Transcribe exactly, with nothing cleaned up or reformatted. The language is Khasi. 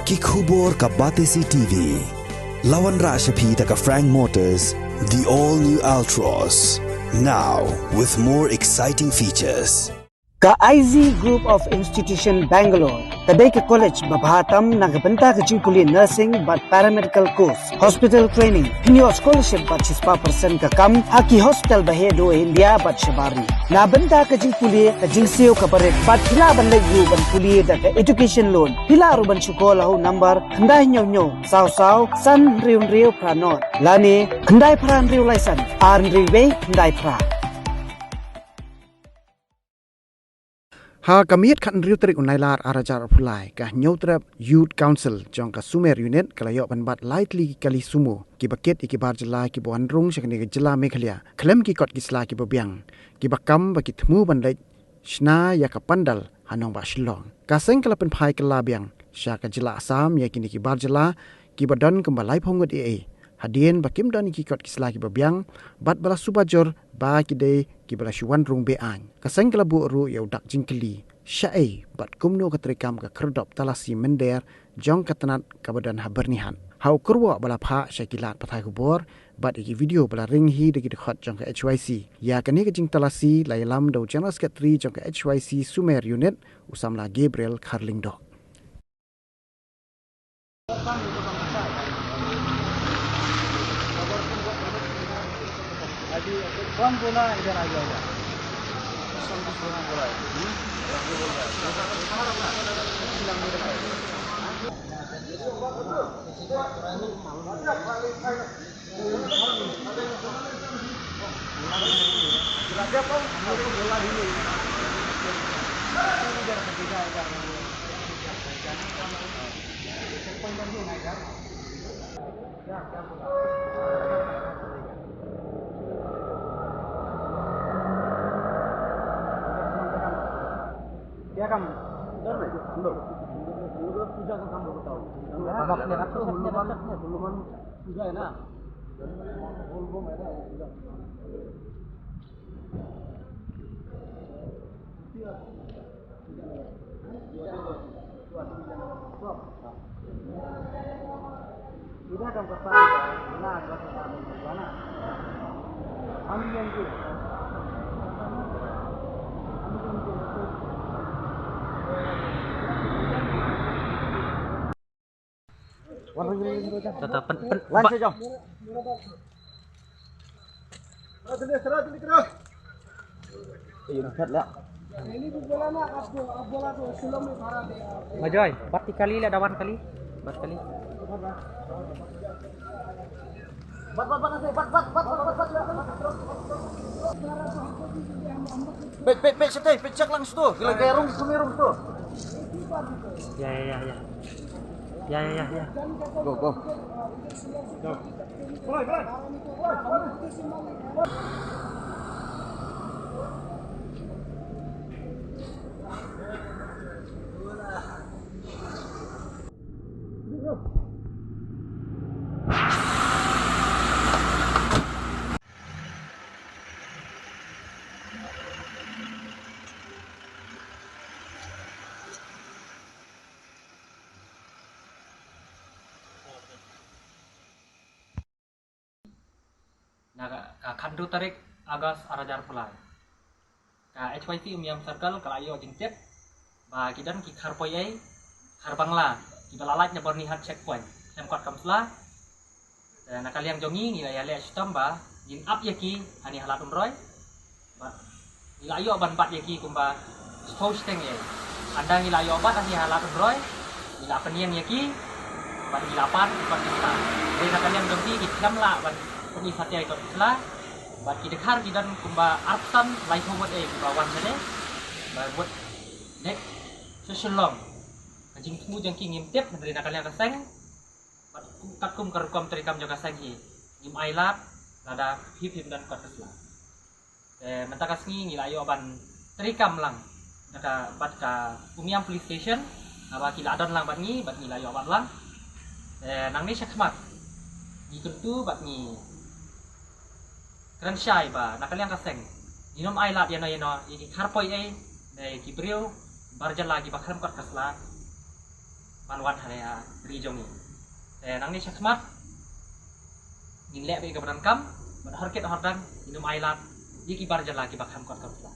Ki khubor ka Batesi T V. La wanrah sha phi da ka Frank Motors, the all new Altroz. Now with more exciting features. Ka I Z Group of Institution Bangalore ka dei ka college ba bha tam na ka bynta ka jingpule nursing bad paramedical course, hospital training, pynïoh scholarship bad shispah percent ka kam ha ki hospital ba heh duh India bad shabar ri. Na bynta ka jingpule, ka jingsiew kaba rit bad phi lah ban leit ruh ban pule da ka education loan. Phi lah ruh ban shu call ha u number khyndai hynñiew hynñiew saw saw san hynriew hynriew phra nod lane khyndai phra hynriew lai san ar hynriew wei khyndai phra. Ha ka miet khathynriew tarik u Nailar ar hajar arphew lai, ka Hynñiewtrep Youth Council jong ka Sumer Unit ka la ïoh ban bat lai tylli ki kali sumo kiba kit ïa ki bar jylla kiba wan rung sha kane ka jylla Meghalaya khlem ki kot ki sla kiba biang, kiba kam ba ki thmu ban leit shna ïa ka pandal ha nongbah Shillong. Ka seng ka la pynphai kylla biang sha ka jylla Assam ïa kine ki bar jylla kiba don kumba laiphew ngut ei ei, hadien ba kim don ïa ki kot ki sla kiba biang bad ba la suba jur ba ki dei kiba la shu wan rung be-aiñ. Ka seng ka la buh ruh ïa u dak jingkylli shaei bad kumno ka treikam ka khyrdop talasi mynder jong ka tnat kaba don ha Byrnihat. Ha u kyrwoh ba la phah sha ki lad pathai khubor bad ïa ki video ba la ring hi da ki dkhot jong ka H Y C, ïa kane ka jingtalasi la ïalam da u General Secretary jong ka H Y C Sumer Unit, u samla Gabriel Kharlyngdoh. क्या काम? पूजा का काम बताओ। पूजा है ना? बोल बम है ना? पूजा। Tata pen pen. Lan ba- sejam. Ayo, lihat lah. Majoy, bat kali lah, dawan kali. Bat kali. Bat, bat, bat, bat, bat, bat, bat, bat, bat. Pet, pet, pet, sete, pet, cak lang situ. Gila, kayak rung, sumi rung situ. Ya, ya, ya, ya. Ya, ya, ya, ya. Go, go. Go. Na ka, ka khatynriew tarik August ar hajar arphew lai. Ka H Y C Umiam Circle ka la ïoh jingtip ba ki don ki khar poi ei, khar Bangla, kiba la lait na Byrnihat checkpoint, khlem kot kam sla. Te na ka liang jong ngi ngi la ïaleh shitom ba ngin ap ïa ki hangne ha Lad Umroi. Bad ngi la ïoh ban bat ïa ki kumba shiphew shiteng ei. Ynda ngi la ïoh bat hangne ha Lad Umroi, ngi la pynïeng ïa ki bad ngi la pan ki kot ki sla. Hynrei na ka liang jong ki ki khlem lah ban pyni satia ki kot ki sla. Bad ki dkhar ki don kumba arphew san, laiphew ngut ei kiba wan hangne. Bad mut next session long ka jingthmu jong ki ngim tip, hynrei na ka liang ka seng bad katkum ka rukom treikam jong ka seng hi, ngim ai lad lada phim don kot ka sla. Te mynta ka sngi ngi la ïoh ban treikam lang da ka, bad ka Umiam Police Station, haba ki la don lang bad ngi, bad ngi la ïoh bat lang. Te nangne shakhmat ngi kyntu bad ngi kren shai ba na ka liang ka seng ngin ym ai lad ïano ïano ïa ki khar poi ei ne ki briew bar jylla kiba khlem kot ka sla. Wan wan hane ha ri jong ngi. Te nangne shakhmat ngin leh bad ka ba donkam, bad horkit hordang ngin ym ailad ïa ki bar jylla kiba kham kot kham sla.